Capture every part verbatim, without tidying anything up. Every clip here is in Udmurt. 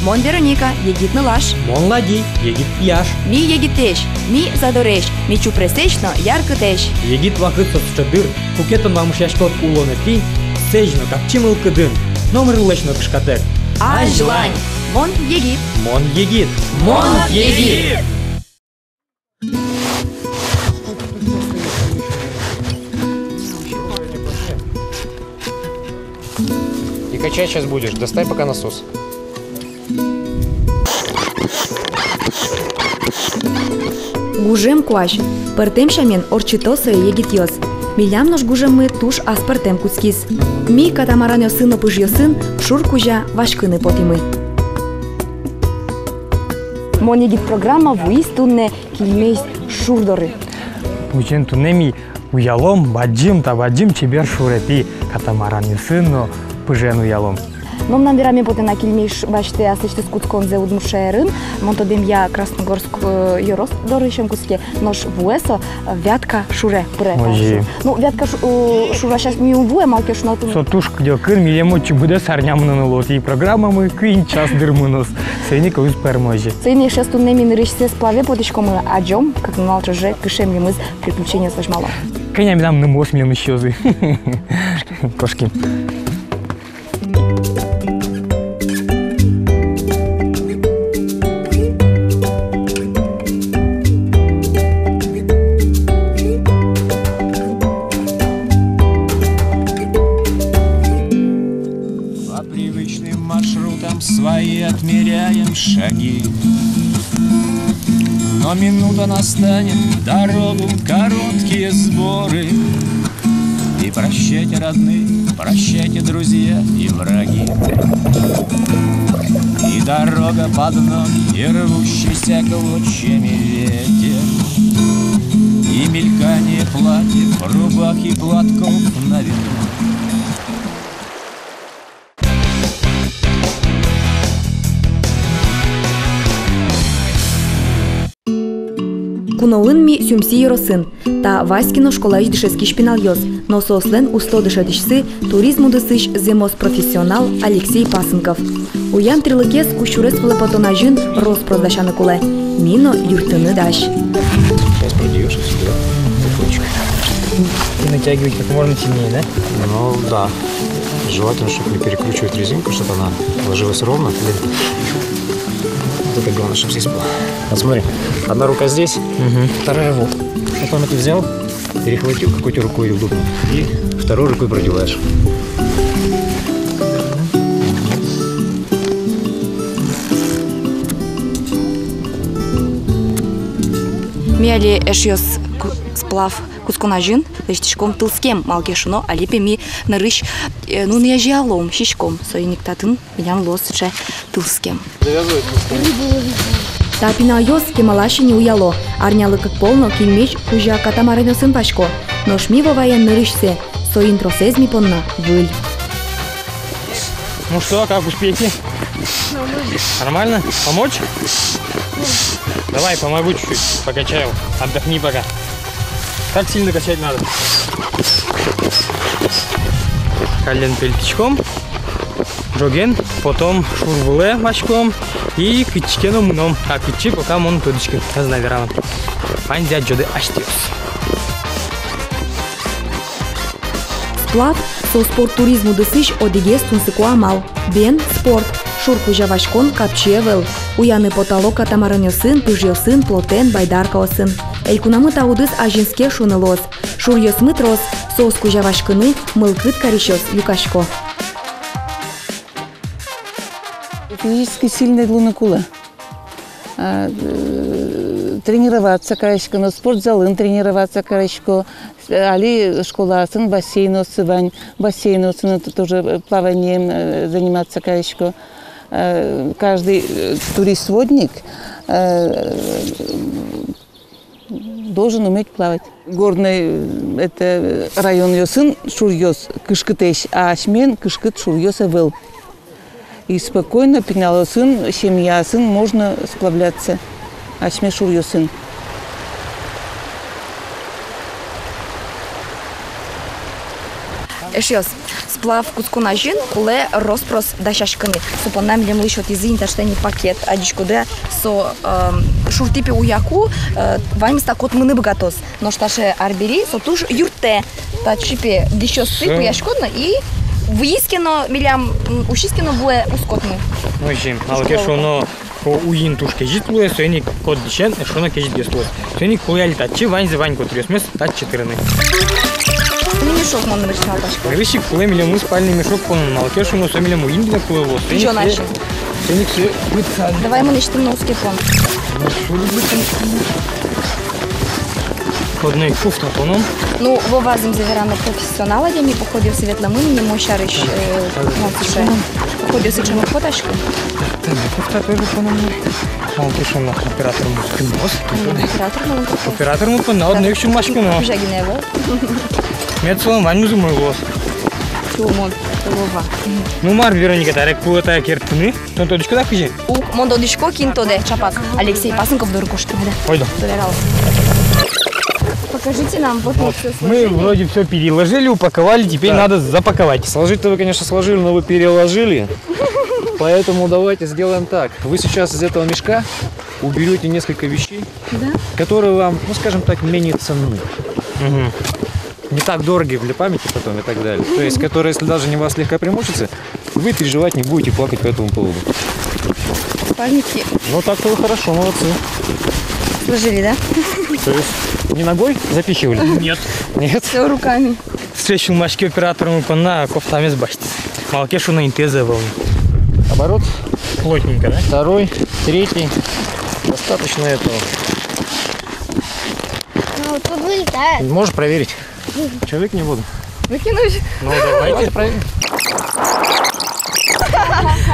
Мон Вероника, егит нылаш. Мон Лади, егит пияш. Ми егитэсь, ми задоресь, ми чупресэсь но яркытэсь. Егит вакыт со сыӵе дыр, куке тон вамышъяськод улонэтӥ сэзь но капчи мылкыдын, номырлэсь но кышкатэк. Азьлань! Мон егит. Мон егит. Мон егит! И качать щас будешь. Достань пока насос. Гужем куазь. Пӧртэм сямен ортчыто сое егитъёс. Милям нош гужеммы туж аспӧртэм кутскиз. Ми катамаранъёсын но пыжъёсын шур кузя васькыны потӥмы. «Мон егит» программа вуиз туннэ Кильмезь шур доры. Озьыен, туннэ ми уялом бадӟым, та бадӟым чебер шуретӥ, катамаранъёсын но пыжен уялом. Но мынам вераме потэ на, Кильмезь басьтэ аслэсьтыз кутсконзэ Удмурт шаерын, мон тодэмъя, Красногорск, э, ёрос дорысен кутске, нош вуэ со, э, Вятка шуре пыре. Озьы. Ну, Вятка шу-, э, шур асьмеос ми ум вуэ, малы ке шуоно туннэ со туж кыдёкын, милем отчы быдэс арня мыноно луоз, и программамы куинь час дыр мыноз. Соин ик луиз пӧрмозе. Соин ик, эшъёс, туннэ ми нырысьсэ сплаве потӥськомы, адӟом, как нунал ӵоже кышем лымыз приключениос возьмало. Кӧня медам нымыос милемыз сиёзы. Кошким. По привычным маршрутам свои отмеряем шаги. Но минута настанет, дорогу короткие сборы. И прощайте, родные, прощайте, друзья и враги. И дорога под ноги, и рвущийся клочьями ветер, и мелькание платьев, рубах и платков на ветру. Куноын ми Сюмси ёросын. Та Васькино школаысь дышетскись пиналъёс, но соослэн усто дышетӥсьсы, туризм удысысь зэмос профессионал Алексей Пасынков. Уян тӥрлыкез кузь сюрес вылэ потон азьын рос-прос дасяны кулэ. Ми но юрттыны дась. Сейчас продерёшь сюда, цепочек. И натягивать как можно сильнее, да? Ну да. Желательно, чтобы не перекручивать резинку, чтобы она ложилась ровно, лента. Вот это главное, чтобы здесь было. Вот смотри, одна рука здесь, вторая вот. Потом это взял, перехватил, какой тебе рукой удобно, и второй рукой продеваешь. Ми али, эшъёс, ку-, сплав кутскон азьын лэсьтӥськом тылскем, малы ке шуоно али, пе, ми нырысь, э, нуны азьялом сиськом, соин ик татын милям луоз сыӵе тылскем. Та пиналъёс кемалась ини уяло, арнялы кык пол но Кильмезь кузя катамаранъёсын васько. Нош ми Воваен нырысьсэ, соин тросэз ми понна выль. Ну что, как успехи? Нормально. Нормально? Помочь? Давай, помогу чуть-чуть, покачаю. Отдохни пока. Как сильно качать надо? Каллен пельтӥськом, ӝоген, потом шур вылэ васьком и кытчы ке но мыном. А кытчы, пока мон уг тодӥськы, ӧз на верало. Ваньзэ адӟоды асьтэос. Сплав — со спорт туризм удысысь одӥгез тунсыко амал. Бен — спорт, шур кузя васькон капчи ӧвӧл. Уяны потало катамаранъёсын, пыжъёсын, плотэн, байдаркаосын. Элькунамы та удыс азинске шуыны луоз. Шуръёсмы трос, соос кузя васькыны мылкыд карисьёс люкасько. Физически сильной луыны кулэ. А, э, тренироваться карисько, но спортзалын тренироваться карисько, али школаосын бассейнъёссы вань, бассейнъёсын т-, тоже, э, плаванием, э, заниматься карисько. Э, каждый, э, турист-водник, э, должен уметь плавать. Горный, э, это, э, районъёсын шуръёс кышкытэсь, а асьмеын кышкыт шуръёс ӧвӧл. И спокойно пиналъёсын, семьяосын можно сплавляться асьме шуръёсын. Эшъёс, Плав кутскон азьын кулэ рос-прос дасяськыны. Со понна милемлы сётӥзы ини таӵе тани пакет, адӟиськоды-а, со, эм, шуртӥ пе уяку, э, ваньмыз та котмыны быгатоз. Нош таӵе арбери, со туж юрттэ. Татчы пе дӥсьёсты пӧяськод но и вуиз ке но милям, м, усиз ке но вуэ, уз котмы. Ну, озьы, малы ке шуоно, О, уин туж кезьыт луэ, соин ик кот дӥсен эшшо но кезьытгес луоз. Соин ик кулэ али татчы ваньзэ, вань котыръёсмес татчы тырыны. Мини-мешок мон нырысь малпасько. Нырысь ик кулэ милемлы спальный мешок поныны, малы ке шуоно, со милем уин гинэ кулэ луоз. Соин ик сое, соин ик сое пытсаны. Давай мынэсьтым но уз ке пон. Одно ик кофта поном. Ну, Вова зэмзэ верано, профессионал адями, походъёсы ветлэмын ини мон сярысь, э, мон сыӵе. Походъёсы ӵем уг потаськы. Так, кофта тоже поном. Малы ке шуоно, оператормы кынмоз. М, оператормы кынмоз. Оператормы понна одно ик сюлмаськоно. Кужа гинэ ӧвӧл. Мед солэн ваньмыз умой луоз. Тюлмон, Вова. Ну, мар, Вероника, табере кулэ та керттыны. Тон тодӥськод-а кызьы? Уг, мон тодӥсько, кин тодэ, чапак. Алексей Пасынков доры кошкиськом, да. Ойдо. Доверял. Покажите нам, вот мы всё сложили. Мы вроде всё переложили, упаковали, теперь надо запаковать. Сложить-то вы, конечно, сложили, но вы переложили. Поэтому давайте сделаем так. Вы сейчас из этого мешка уберёте несколько вещей, которые вам, ну, скажем так, менее ценны. Мгм. Не так дороги для памяти потом и так далее. То есть, которые, если даже они у вас слегка примочатся, вы переживать не будете, плакать по этому поводу. Памятки. Ну, так-то вы хорошо, молодцы. Сложили, да? То есть, не ногой запихивали? Нет. Нет? Всё руками. Всё, сюлмаськи оператормы понна, кофтамес басьтӥз. Малы ке шуоно, интыез ӧвӧл ни. Оборот. Плотненько, да? Второй, третий. Достаточно этого. Ну, тут вылетает. Можешь проверить? Чё, выкинь воду? Выкинуть? Ну, давайте. Давайте проверим.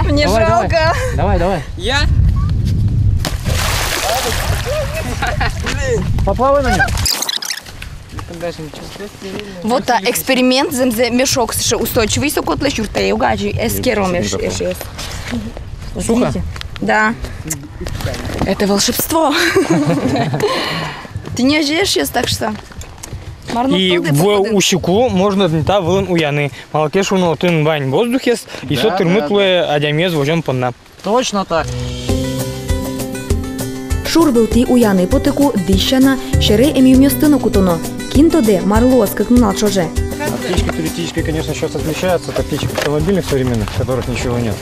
Мне жалко. Давай, давай. Давай, давай. Я? Поплавай на нём. Вот, а, эксперимент, зэмзэ мешок сыӵе устойчивый, со котлэсь юрттэ, уг адӟы, эскеро мешок. Сухо? Да. Это волшебство. Тӥни озьы, эшъёс, так что. И вуэ усьыку можно тӥни та вылын уяны. Малы ке шуоно, отын вань воздухез, и со тырмыт луэ адямиез возён понна. Точно так. Шур вылтӥ уяны потыку, дӥсь сяна, сьӧры эмъюмъёсты но кутоно. Кин тодэ, мар луоз кык нунал ӵоже. А птички туристические, конечно, сейчас отличаются от птичек автомобильных современных, в которых ничего нет.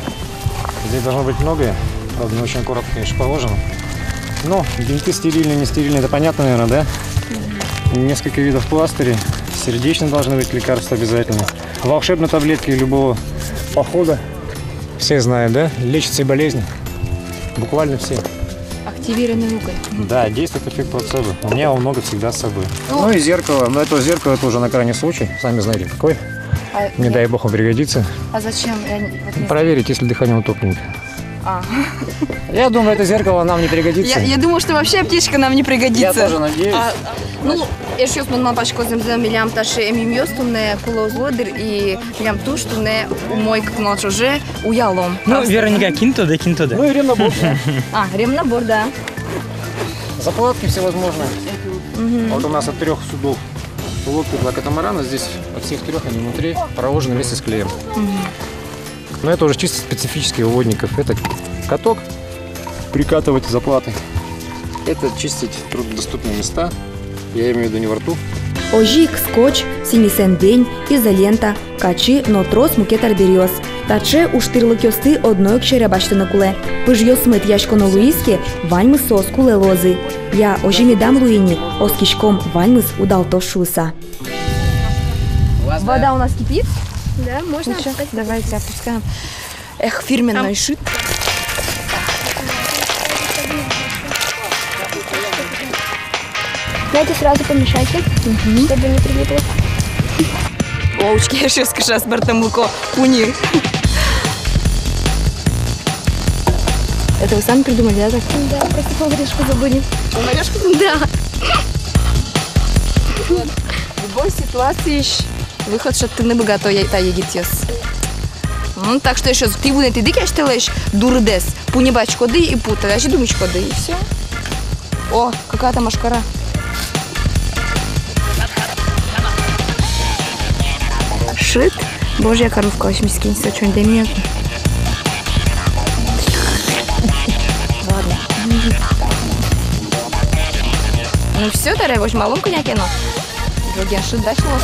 Здесь должно быть многое, правда, не очень аккуратно, конечно, положено. Но бинты стерильные, нестерильные, это понятно, наверное, да? Несколько видов пластырей, сердечные должны быть лекарства обязательно. Волшебные таблетки любого похода. Все знают, да? Лечат все болезни. Буквально все. Активированный уголь. Да, действует эффект плацебо. У меня его много всегда с собой. Ну и зеркало. Но это зеркало, это уже на крайний случай. Сами знаете, какой. Не дай бог, он пригодится. А зачем? Я не, вот не знаю. Проверить, есть ли дыхание у утопленника. А. Я думаю, это зеркало нам не пригодится. Я, я думаю, что вообще аптечка нам не пригодится. Я тоже надеюсь. А, ну, эшъёс, мон малпасько, зэмзэ милям таӵе эмъюмъёс туннэ кулэ уз луы дыр, и милям туж туннэ умой кык нунал ӵоже уялом. Ну, Вероника, кин тодэ, кин тодэ. Ну и ремнабор, да. А, ремнабор, да. Заплатки всевозможные. Мгм. Вот у нас от трёх судов лодки, два катамарана. Здесь от всех трёх они внутри проложены вместе с клеем. Мгм. Но это уже чисто специфический у водников. Это каток, прикатывать заплаты. Это чистить труднодоступные места. Я имею в виду не во рту. Озьы ик скотч, сӥньысэн вень, изолента, качы но трос мукет арбериос. Таӵе ужтӥрлыкъёсты одно ик сьӧре басьтыны кулэ. Пыжъёсмы тӥяськоно луиз ке, ваньмыз соос кулэ луозы. Я, озьы медам луы ини, оскиськом, ваньмыз удалтоз шуыса. Вода у нас кипит. Да, можно опускать. Давайте опускаем. Эх, фирменный шыт. Давайте сразу помешайте, чтобы не прилипло. О, учке, эшъёс, кыӵе аспӧртэмлыко куни. Это вы сами придумали, да, так? Да, просто поварешку забыли. Поварешку? Да. Вот. В любой ситуации выход шедьтыны быгато та егитъёс. М, так что эшъёс, тӥ вунэтӥды ке асьтэлэсь дурыдэс, пуньыбаськоды и пу, тазьы думиськоды, и всё. О, какая-то машкара. Шыт, Боже, я коровка, восемьдесят кинь, со чё, дай мне. Ладно. Ну всё, таре возьмалом кӧня ке но. Ӝоген шыд дась луоз.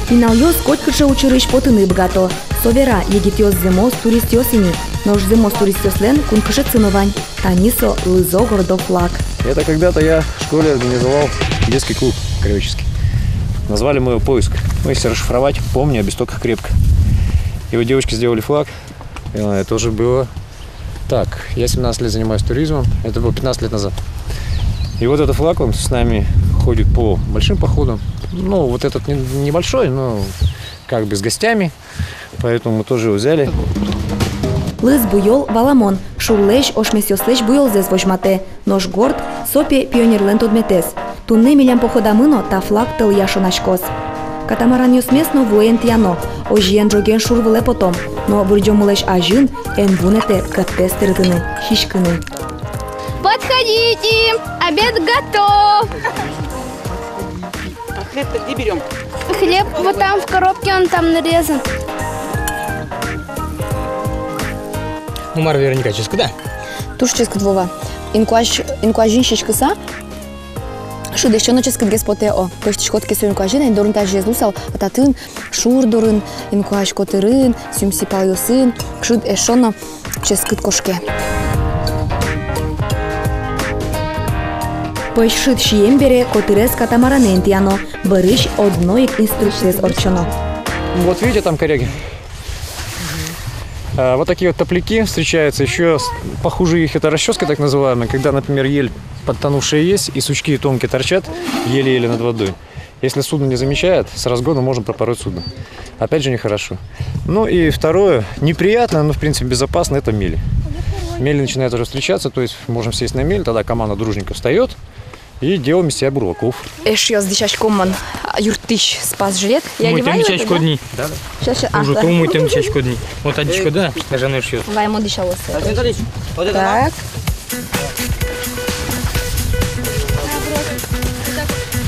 Пиналъёс котькыӵе учырысь потыны быгато. Со вера, егитъёс зэмос туристъёс ини. Нош зэмос туристъёслэн кункышетсы но вань. Тани со лызо-гордо флаг. Это когда-то я в школе организовал детский клуб краеведческий. Назвали мы его «Поиск». Ну, если расшифровать, «Помни об истоках крепко». И вот девочки сделали флаг. Э, это уже было... Так, я семнадцать лет занимаюсь туризмом. Это было пятнадцать лет назад. И вот этот флаг, он с нами ходит по большим походам. Ну, вот этот не-, небольшой, но как бы с гостями. Поэтому мы тоже его взяли. Лыз буёл, валамон, шурлэсь, ошмесъёслэсь буёлзэс возьматэ. Нош горд — со, пе, пионерлэн тодметэз. Туннэ милям походамы но та флаг тӧлъя шонаськоз. Катамаранъёсмес но вуэ интыяно. Озьыен, ӝоген шур вылэ потом. Но вырӟомылэсь азьын эн вунэтэ кӧттэс тыртыны, сиськыны. Подходите, обед готов! А хлеб-то где берём? Хлеб вот там в коробке, он там нарезан. Ну, мар, Вероника, ческыт-а? Туж ческыт, Вова. Инкуазь, инкуазьын сиськыса, шыдэз но ческытгес потэ, о. Пӧзьтӥськод ке со инкуазьын, ай дорын тазьы ӧз луысал, а татын, шур дорын, инкуазь котырын, сюмси палъёсын, шыд эшшо но ческыт кошке. Пӧсь шыд сием бере котырез катамаранэ интыяно, бӧрысь одно ик инструкциез ортчоно. Вот видите, там коряги. А, вот такие вот топляки встречаются. Ещё с-, похуже их — это расчёска так называемая, когда, например, ель подтонувшая есть, и сучки тонкие торчат еле-еле над водой. Если судно не замечает, с разгона можно пропороть судно. Опять же, нехорошо. Ну и второе, неприятно, но, в принципе, безопасно, это мели. Мели начинают уже встречаться, то есть можем сесть на мель, тогда команда дружненько встаёт и делаем из себя бурлаков. Эшъёс, дӥсяськом мон юрттӥсь спас-жилет. Я одеваю это, да? Умойтэм дӥсяськод ни. Да, да. Щас, щас, а, да. Уже то умойтэм дӥсяськод ни. Вот адӟиськод-а, гажано эшъёс? Вай, мон дӥсяло сое. Так.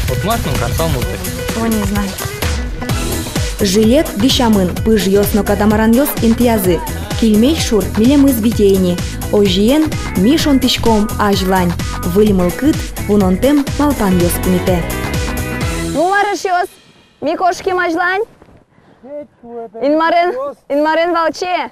Вот мар тон карсал муртэ? О, не знаю. Жилет дӥсямын, пыжъёс но катамаранъёс интыязы. Кильмезь шур милемыз вите ини. Озьыен, ми шонтӥськом азьлань. Выль мылкыд, вунонтэм малпанъёс пумитэ. Ну, мар, эшъёс, ми кошким азьлань. Инмарен, Инмарен валче!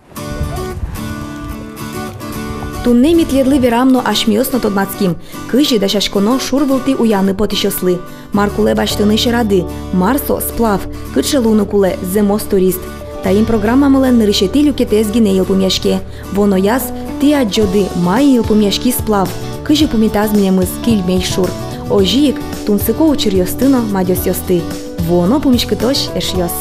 Туннэ ми тӥледлы верам но асьмеос но тодматским, кызьы дасяськоно шур вылтӥ уяны потӥсьёслы, мар кулэ басьтыны сьӧрады, мар со сплав, кыӵе луыны кулэ зэмос турист. Таин программамылэн нырысетӥ люкетэз гинэ йылпумъяське. Вуонояз тӥ адӟоды, мае йылпумъяськиз сплав, кызьы пумитаз милемыз Кильмезь шур. Озьы ик тунсыко учыръёсты но мадёсъёсты. Вуоно пумиськытозь, эшъёс!